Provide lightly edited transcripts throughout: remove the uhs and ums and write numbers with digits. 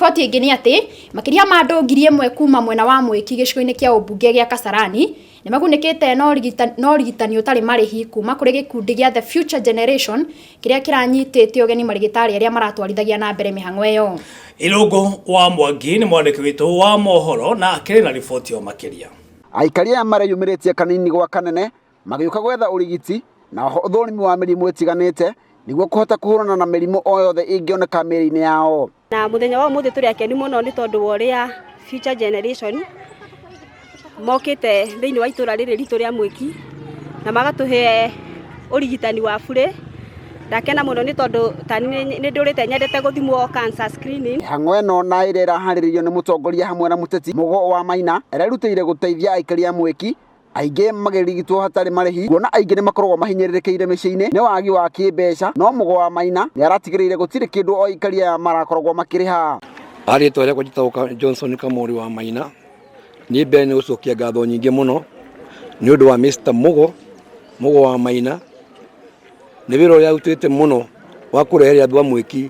Riboti ĩngĩ nĩ atĩ makĩria ma andũ 1,000 kuma mwena wa Mwĩki gĩcigo-inĩ kĩa ũmbunge gĩa Kasarani nĩ magunĩkĩte na ũrigitani ũtarĩ marĩhi kuma kũrĩ gĩkundi gĩa The Future Generation kĩrĩa kĩranyitĩte ũgeni marigĩtarĩ arĩa maratwarithagia na mbere mĩhang'o ĩyo. Irũngũ wa Mwangi nĩ mwandĩki witũ wa mohoro na akĩrĩ na riboti o makĩria. Aikari aya mareyumĩrĩtie kanini gwa kanene magĩũka gwetha ũrigiti na ũthũrimi wa mĩrimũ ĩtiganĩte nĩguo kũhota kũhũrana na mĩrimũ o yothe ĩngĩoneka mĩĩrĩ-inĩ yao. Na mũthenya wa ũmũthĩ tũrĩ akenu mũno nĩ tondũ wa ũrĩa Future Generation mokĩte thĩinĩ wa itũra rĩrĩ ritũ rĩa Mwĩki na magatũhe ũrigitani wa burĩ. Ndakena mũno nĩ tondũ tani nĩ ndũrĩte nyendete gũthimwo cancer screening. Mĩhang'o ĩno na ĩrĩa ĩraharĩrĩirio nĩ mũtongoria hamwe na mũteti Mũgo wa Maina ĩrerutĩire gũteithia aikari a Mwĩki aingĩ makĩrigitwo hatarĩ marĩhi kuona aingĩ nĩ makoragwo mahinyĩrĩrĩkĩire mĩciĩ-inĩ nĩ wagi wa kĩmbeca, no Mũgo wa Maina nĩ aratigĩrĩire gũtirĩ kĩndũ o aikari aya marakoragwo makĩrĩha. Rĩtwa rĩakwa njĩtagwo Johnson Kamori wa Maina. Niĩ mbere nĩ gũcokia ngatho nyingĩ mũno nĩ ũndũ wa Mr. Mũgo, Mũgo wa Maina, nĩ wĩra ũrĩa arutĩte mũno wa kũrehere andũ a Mwĩki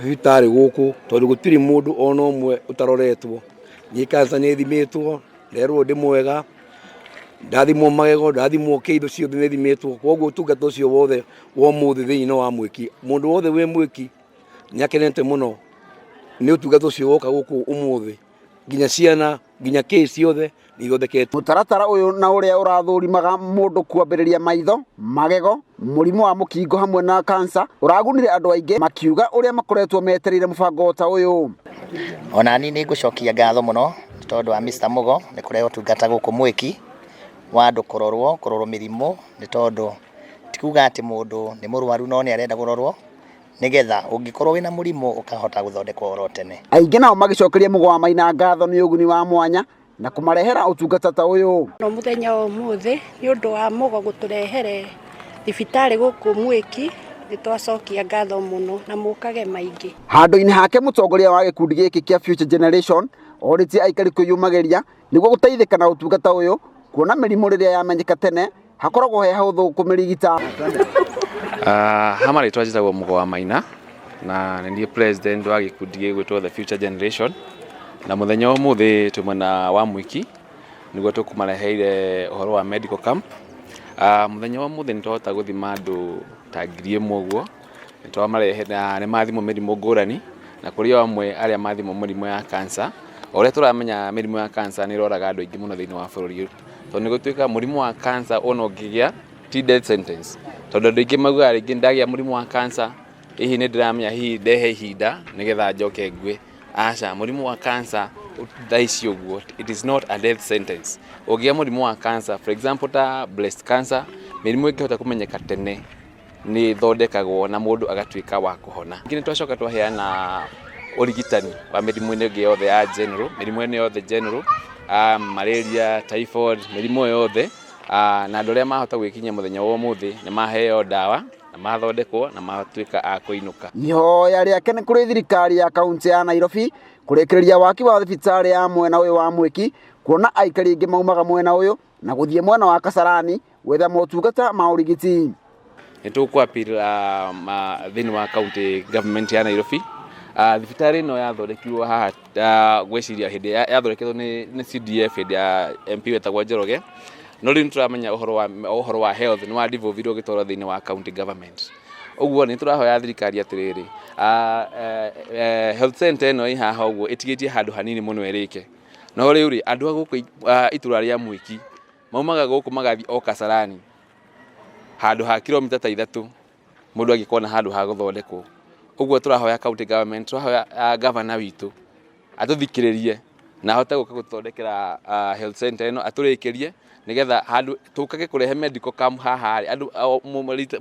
thibitarĩ gũkũ, tondũ gũtirĩ mũndũ ona ũmwe ũtaroretwo. Niĩ cancer nĩ ĩthimĩtwo, nderwo ndĩ mwega, ndathimwo magego, ndathimwo kĩ, indo ciothe nĩ ithimĩtwo, koguo ũtungata ũcio wothe wa ũmũthĩ thĩinĩ wa Mwĩki, mũndũ wothe wĩ Mwĩki nĩ akenete mũno nĩ ũtungata ũcio woka gũkũ ũmũthĩ, nginya ciana, nginya kĩ ciothe nĩ ithondeketwo. Mũtaratara ũyũ na ũrĩa ũrathũrimaga mũndũ kwambĩrĩria maitho, magego, mũrimũ wa mũkingo hamwe na kansa ũragunire andũ aingĩ makiuga ũrĩa makoretwo metereire mũbango ta ũyũ. Ona niĩ nĩ ngũcokia ngatho mũno nĩ tondũ wa Mr. Mũgo nĩ kũrehe ũtungata gũkũ Mwĩki wa andũ kũrorwo mĩrimũ, nĩ tondũ ti kuga atĩ mũndũ nĩ mũrwaru no nĩ arenda kũrorwo nĩgetha ũngĩkorwo wĩna mũrimũ ũkahota gũthondekwo oro tene. Aingĩ nao magĩcokeria Mũgo wa Maina ngatho nĩ ũguni wa mwanya na kũmarehera ũtungata ta ũyũ. No mũthenya wa ũmũthĩ nĩ ũndũ wa Mũgo gũtũrehere thibitarĩ gũkũ Mwĩki, nĩ twacokia ngatho mũno na mũkage maingĩ. Handũ-inĩ hake mũtongoria wa gĩkundi gĩkĩ kĩa Future Generation orĩtie aikari kwĩyumagĩria nĩguo gũteithĩka na ũtungata ũyũ, kuona mĩrimũ rĩrĩa yamenyeka tene hakoragwo he hahũthũ kũmĩrigita. Ha marĩtwa njĩtagwo Mũgo wa Maina na nĩ niĩ president wa gĩkundi gĩgwĩtwo The Future Generation, na mũthenya wa ũmũthĩ twĩ mwena wa Mwĩki nĩguo tũkũmareheire ũhoro wa medical camp. Mũthenya wa ũmũthĩ nĩ twahota gũthima andũ ta 1,000 ũguo, nĩ twamarehe na nĩ mathimwo mĩrimũ ngũrani, na kũrĩ o amwe arĩa mathimwo mĩrimũ ya cancer. O ũrĩa tũramenya mĩrimũ ya cancer nĩ ĩroraga andũ aingĩ mũno thĩinĩ wa bũrũri ũyũ, tondũ nĩ gũtuĩkaga mũrimũ wa cancer ona ũngĩgĩa ti death sentence, tondũ andũ aingĩ maugaga rĩngĩ ndagĩa mũrimũ wa cancer hihi nĩ ndĩramenya hihi ndehe ihinda nĩgetha njoke ngue. Aca, mũrimũ wa cancer thaa ici ũguo it is not a death sentence. Ũngĩgĩa mũrimũ wa cancer, for example ta breast cancer, mĩrimũ ĩngĩhota kũmenyeka tene nĩ ĩthondekagwo na mũndũ agatuĩka wa kũhona. Ningĩ nĩ twacoka twaheana ũrigitani wa mĩrimũ ĩno ĩngĩ yothe ya general, mĩrimũ ĩno yothe general, malaria, typhoid, mĩrimũ yothe, na andũ arĩa mahota gwĩkinyia mũthenya wa ũmũthĩ nĩ maheo ndawa na mathondekwo na matuĩka a kũinũka. Ihoya rĩake nĩ kũrĩ thirikari ya kaunti ya Nairobi kũrĩkĩrĩria waki wa thibitarĩ ya mwena ũyũ wa Mwĩki, kuona aikari aingĩ maumaga mwena ũyũ na gũthiĩ mwena wa Kasarani gwetha motungata ma ũrigiti. Nĩ tũkũ appeal thĩinĩ wa county government ya Nairobi. Thibitarĩ ĩno yathondekirwo haha, ngwĩciria hĩndĩ yathondeketwo nĩ CDF hĩndĩ ya MP wetagwo Njoroge, no rĩu nĩ tũramenya ũhoro wa health nĩ wa devolve ũgĩtwarwo thĩinĩ wa county government. Ũguo nĩ tũrahoya thirikari atĩrĩrĩ, health center ĩno ĩ haha ũguo ĩtigĩtie handũ hanini mũno ĩrĩke, no rĩu rĩ, andũ a gũkũ itũra rĩa Mwĩki maumaga gũkũ magathiĩ o Kasarani handũ ha kilomita ta 3 mũndũ angĩkona handũ ha gũthondekwo. Ũguo tũrahoya county government, tũrahoya governor witũ atũthikĩrĩrie na ahote gũka gũtũthondekera health center ĩno, atũrĩkĩrie nĩgetha handũ tũkage kũrehe medical camp haha rĩ, andũ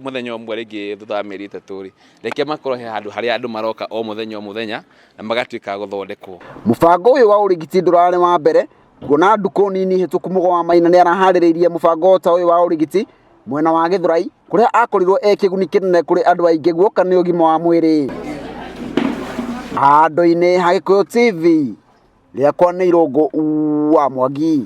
mũthenya ũmwe rĩngĩ thutha wa mĩeri 3 rĩ, reke makorwo he handũ harĩa andũ maroka o mũthenya o mũthenya na magatuĩka a gũthondekwo. Mũbango ũyũ wa ũrigiti ndũrarĩ wa mbere, kuona ndukũ nini hĩtũku Mũgo wa Maina nĩ araharĩrĩirie mũbango ta ũyũ wa ũrigiti mwena wa Gĩthũrai kũrĩa akorirwo e kĩguni kĩnene kũrĩ andũ aingĩ guoka nĩ ũgima wa mwĩrĩ. Handũ-inĩ ha Gĩkũyũ TV, rĩakwa nĩ Irũngũ wa Mwangi.